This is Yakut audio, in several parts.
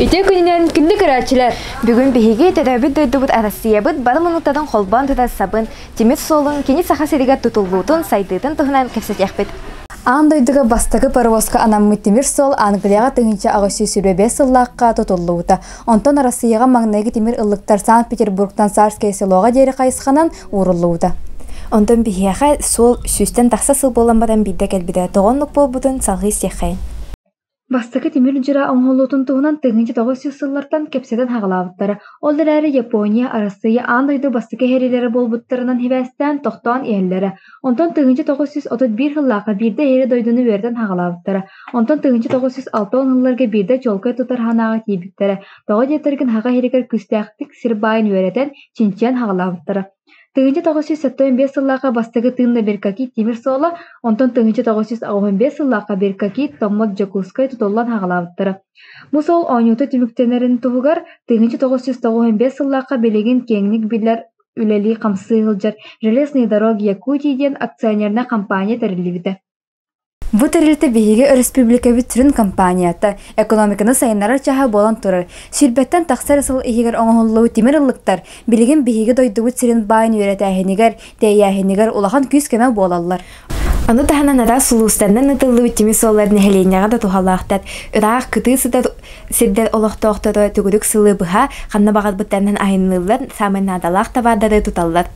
Ити күнүнэн күндү көрөөччүлэр! Бүгүн биһиги төрөөбүт дойдубут Арассыыйабыт бары муннуктарын холбоон тутар сабын, тимир суолун кини Саха сиригэр тутуллуутун, сайдыытын туһунан кэпсэтиэхпит. Аан дойдуга бастакы паровозка анаммыт тимир суол Англияҕа 1825 сыллаахха тутуллубута. Онтон Арассыыйаҕа маҥнайгы тимир ыллыктар Санкт-Петербургтан Царское селоҕа диэри хайысханан ууруллубута. Онтон биһиэхэ суол сүүстэн тахса сыл буолан баран биирдэ кэлбитэ. Тоҕо оннук буолбутун салҕыы истиэххэйин. Бастакы тимир дьыра оҥоһуллуутун туһунан 1900 сыллартан кэпсэтэн саҕалаабыттара. Ол эрээри Япония, Арассыыйа аан дойду бастакы эһэриилэрэ буолбуттарынан сибээстээн тохтоон иһэллэрэ. Онтон 1931 сыллаахха биирдэ эһири дойдуну үөрэтэн саҕалаабыттара. Онтон 1960 сылларга биирдэ чуолкай тутар санааҕа киирбиттэрэ. Тоҕо диэтэргин саха иһиригэр күүстээхтик сир баайын үөрэтэн, чинчийэн саҕалаабыттара. 1975 сыллаахха бастакы тыын Беркакит тимир суола, онтон 1985 сыллаахха Беркакит Томмот Дьокуускай тутуллан саҕалаабыттара. Бу суол оонньуута түмүктэнэрин туһугар 1995 сыллаахха билигин киэҥник биллэр үлэлии-хамсыы сылдьар «Железные дороги Якутии» диэн акционернай компания тэриллибитэ. Бу тэрилтэ биһиги өрөспүүбүлүкэбит сүрүн компанията, экономиканы сайыннарар чааһа буолан турар. Сүүрбэттэн тахса эрэ сыл иһигэр оҥоһуллубут тимир ыллыктар билигин биһиги дойдубут сирин баайын үөрэтээһинигэр, тиэйээһинигэр улахан күүс-көмө буолаллар. Ону таһынан араас улуустарынан ыытыллыбыт тимир суоллар нэһилиэнньэҕэ да туһалаахтар. Ыраах кытыы сытар сирдэр олохтоохторо төгүрүк сылы быһа ханна баҕарбыттарынан айанныыллар, саамай наадалаах табаардары туталлар.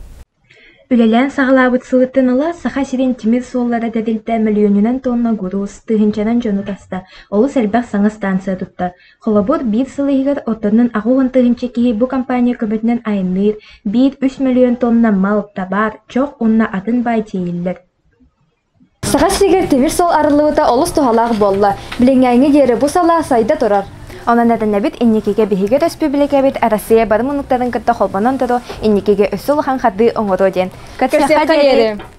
Үлэлээн саҕалаабыт сылыттан ыла Саха сирин тимир суоллара тэрилтэ мөлүйүөнүнэн тонна груз, тыһыынчанан дьону таста, олус элбэх саҥа станция тутта. Холобур, биир сыл иһигэр оттонон 80 тыһыынча киһи бу компания көмөтүнэн айанныыр, биир үс мөлүйүөн тонна мал, табаар, чох уонна атын баай тиэйиллэр. Саха сиригэр тимир суол арыллыбыта олус туһалаах буолла. Билиҥҥээҥҥи диэри бу салаа сайда турар. Онон этэнэбит инникигэ биһиги өрөспүүбүлүкэбит Россия бары муннуктарын кытта холбонон туру инникигэ өссө улахан хардыы оҥоруо диэн. Көрсүөххэ диэри!